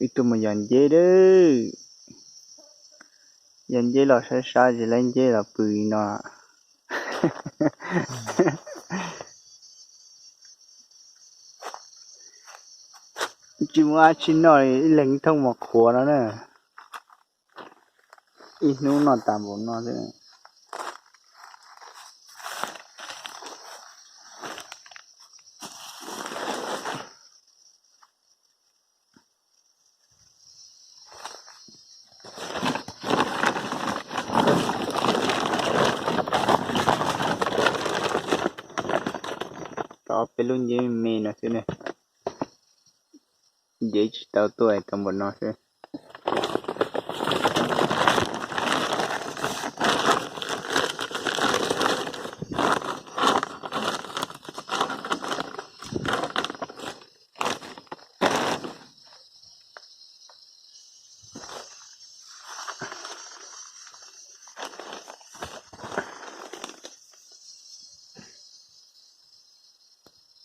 Ib tug mus yos nceb lawm. Yos nceb los saib saib tsis laib nceb los pw no. Tsis muaj dab tsi noj li, ib leeg ib thooj mos qhuav no na. Ib hnub noj tas npaum no xwb. Tau peb lub nceb me no xwb ne. Nceb tsis tau tuaj tau npaum no xwb.